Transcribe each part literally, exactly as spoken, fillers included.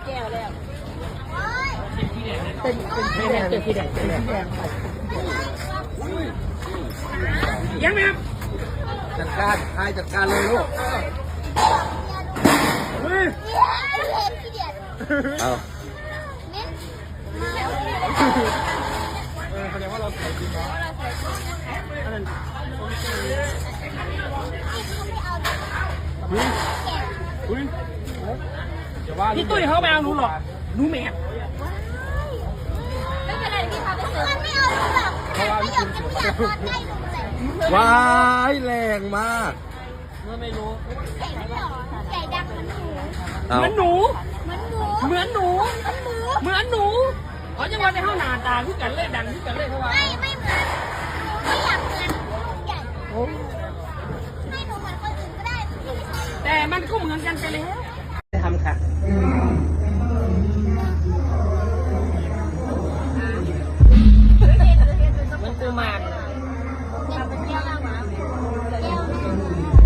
แก้วแล้ว เป็นเป็นสีแดงเป็นสีแดงเป็นสีแดงไป ยังไหมครับ จัดการทายจัดการเลยลูก เฮ้ย เอา เออ แสดงว่าเราใส่จริงเนาะ อันนั้น เฮ้ย เฮ้ย เดี๋ยวว่า พี่ตุ้ยเขาไม่เอาหนูหรอก หนูแมบ ไม่เป็นไรพี่พาไปเถอะ ไม่เอาหนูหรอก เพราะว่า ไม่ยอมจะไม่อยากนอนใกล้หนูเลย ว้าย แรงมาก เมื่อไม่รู้ ใหญ่ไม่หรอ ใหญ่ดังเหมือนหนู เอา เหมือนหนู เหมือนหนู เหมือนหนู เหมือนหนู เขาจะว่าในห้องหน้าตาคือกันเลย ดังคือกันเลย เพราะว่า ไม่ ไม่เหมือน หนูไม่อยากเหมือน หนูใหญ่ โอ้ ให้หนูเหมือนคนอื่นก็ได้ แต่มันก็เหมือนกันไปแล้ว ทำค่ะ เหมือนกุมาร แก้วหน้าม้า แก้วหน้าม้า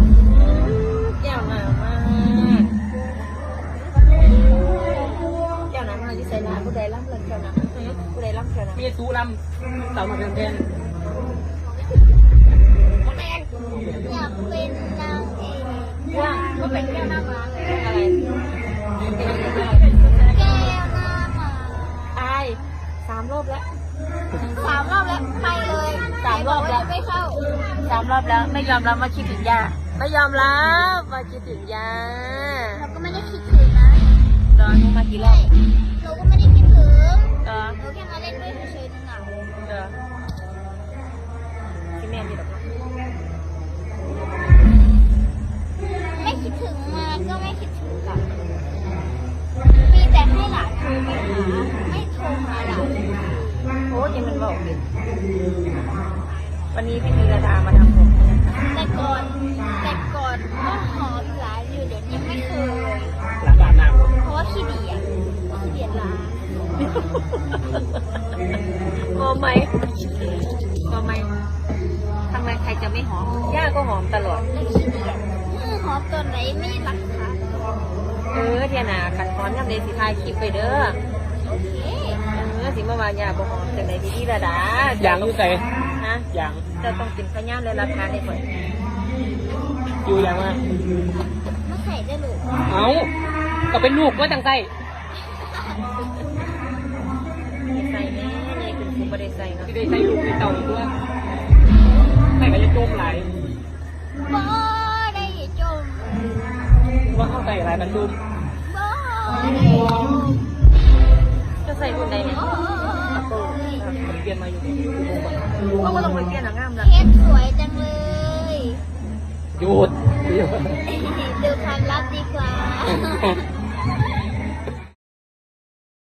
แก้วหน้าม้า แก้วหน้าม้าอยู่ไสล่ะ ผู้ใดลำเรื่องแก้วหน้าม้า ผู้ใดลำแก้วหน้าม้า มีตู้ลำ สาวน้อยเพชรแพง อยากเป็นนางเอก ว่าก็เป็นแก้วหน้าม้าเลย อะไร แก้วหน้าม้า อาย สามรอบแล้ว สามรอบแล้ว ไปเลย สามรอบแล้ว ไม่เข้า สามรอบแล้ว ไม่ยอมรับว่าคิดถึงย่า ไม่ยอมรับว่าคิดถึงย่า เราก็ไม่ได้คิดถึงนะ รอหนูมากี่รอบ เราก็ไม่ได้คิดถึง รอ เราแค่มาเล่นด้วยเฉยๆ เหงาๆ รอ ที่แม่มีดอกไม้ ไม่คิดถึงมาก็ไม่คิดถึงกลับ มีแต่ให้หลานโทรไปหา ไม่โทรหาหลาน โอ้ยยังมันบอกเลย วันนี้พี่ธีรดามาทำผม แต่ก่อน แต่ก่อนก็หอมหลานอยู่ เดี๋ยวนี้ไม่เคย หลังอาบน้ำ เพราะว่าขี้เดียด ขี้เดียดหลาน พอไหม พอไหม ทำไมใครจะไม่หอม ย่าก็หอมตลอด แล้วขี้เดียด เออ หอมตอนไหนไม่รักษา เออ เทียนา ขัดหอมยามใดสิถ่ายคลิปไปเด้อ โอเค เออ สิมาว่าย่าบ่หอมจังใด๋ พี่ธีรดา ยางอยู่ไส ฮะ ยาง เจ้าต้องเป็นพยานและหลักฐานให้ข้อย อยู่ยางมา มาใส่ได้ลูก เอ้า ก็เป็นลูกว่าจังใส่ ใส่แน่ นี่เป็นผู้บ่ได้ใส่เนาะ สิได้ใส่ลูกในเต้าอีกตัว ใส่ก็จะจมหลาย บ่ได้จม ว่าเข้าใส่หลายมันจม บ่ได้จม จะใส่รุ่นใดเนี่ย โอ้ เปลี่ยนมาอยู่ ก็บ่ต้องไปเปลี่ยนหรอก งามแล้ว เพชรสวยจังเลย หยุด ดูความลับดีกว่า